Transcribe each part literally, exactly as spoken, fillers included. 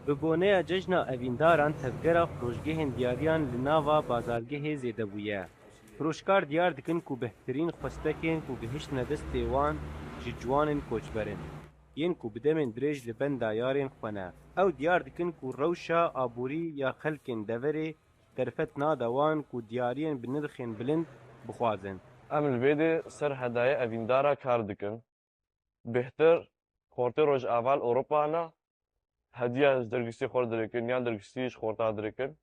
Bi boneya cejna evîndaran tevgera firoşgehên diyariyan li nava bazargehê zêde bûye. Firoşkar diyar dikin ku bêhtirîn xwestekên ku gihiştine destê wan ji ciwanên koçber in, yên ku bi demên dirêj li benda yarên xwe ne. Ew diyar dikin ku rewşa aborî ya xelkên deverê derfet nade wan ku diyariyên bi nirxên bilind bixwazin. Em li vê dê ser hedayê evîndara kar dikin. Bêhtir xortê Rojava li Ewropa ne, hediya ji dergistî xwe direkin, yan dergistî ji xorta direkin,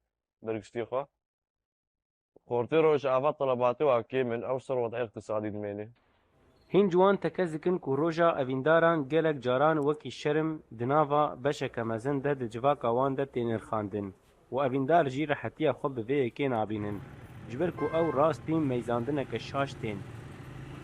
dergistî xwe. Xortê Rojava telebatê wa kêm in, ew ser wed'ê iqtisadî dimêne. Hîn ciwan tekez dikin ku roja evîndaran gelek caran wekî şerm di nava beşeke mezin de di civaka wan de tê nirxandin û evîndar jî rehetiya xwe bi vê yekê nabînin, ji ber ku ew rastî meyzandineke şaş tên.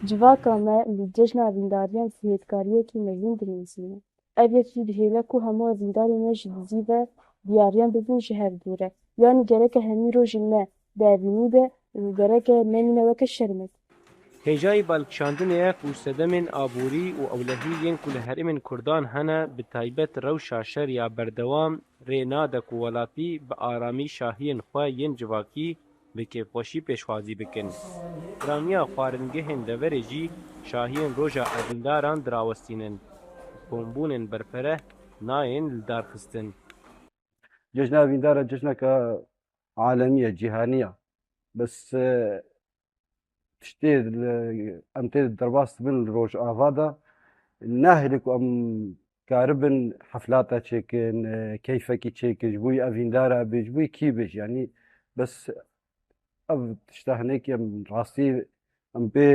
Civaka me li cejna evîndariyan sihêtkariyekî mezin dinivîsîne. Ev yek jî dihêle ku hemû evîndarên me ji dizî ve diyariyan bibin ji hev dûr e. Yanî gereke hemî rojên me bi evînî be û gereke nemîne weke şermek. Hêjayî balkişandinê ye ku sedemên aborî û ewlehî yên ku li herêmên Kurdan hene, bi taybet rewşa şer ya berdewam rê nade ku welatî bi aramî şahiyên xwe yên civakî bi kêfxweşî pêşwazî bikin. Piraniya xwaringehên deverê jî şahiyên roja evîndaran dirawestînin. Kombûnên berfireh nayên lidarxistin. Cejna evîndara cejneke alemî ye, cîhanî ye. Bes, e, tiştê li, em tê derbas dibin li Rojava de, nahêle ku em karibin heflata çêkin, e, keyfekî çêkin, ji bo yî evîndara bê, ji bo yî kî bê jî. Yanî bes ev tişta hinekî em rastî em pê,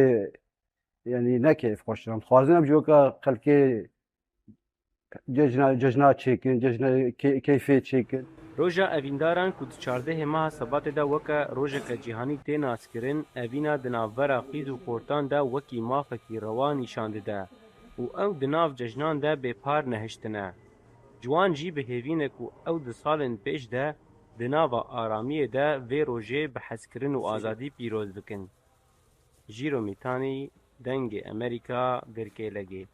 yanî ne keyfxweş in. Em dixwazin em jî weke xelkê cejna, cejna çêkin, cejna kê-, keyfê çêkin. Roja evîndaran ku di çardehê meha Sebatê de weke rojeke cîhanî tê naskirin, evîna di navbera qîz û xortan de wekî mafekî rewa nîşan dide û ew di nav cejnan de bêpar nehiştine. Ciwan jî bi hêvî ne ku ew di salên pêş de di nava aramiyê de vê rojê bi hezkirin û azadî pîroz bikin. Jîro Mîtanî, Dengê Emerîka, Vêrkêlegê.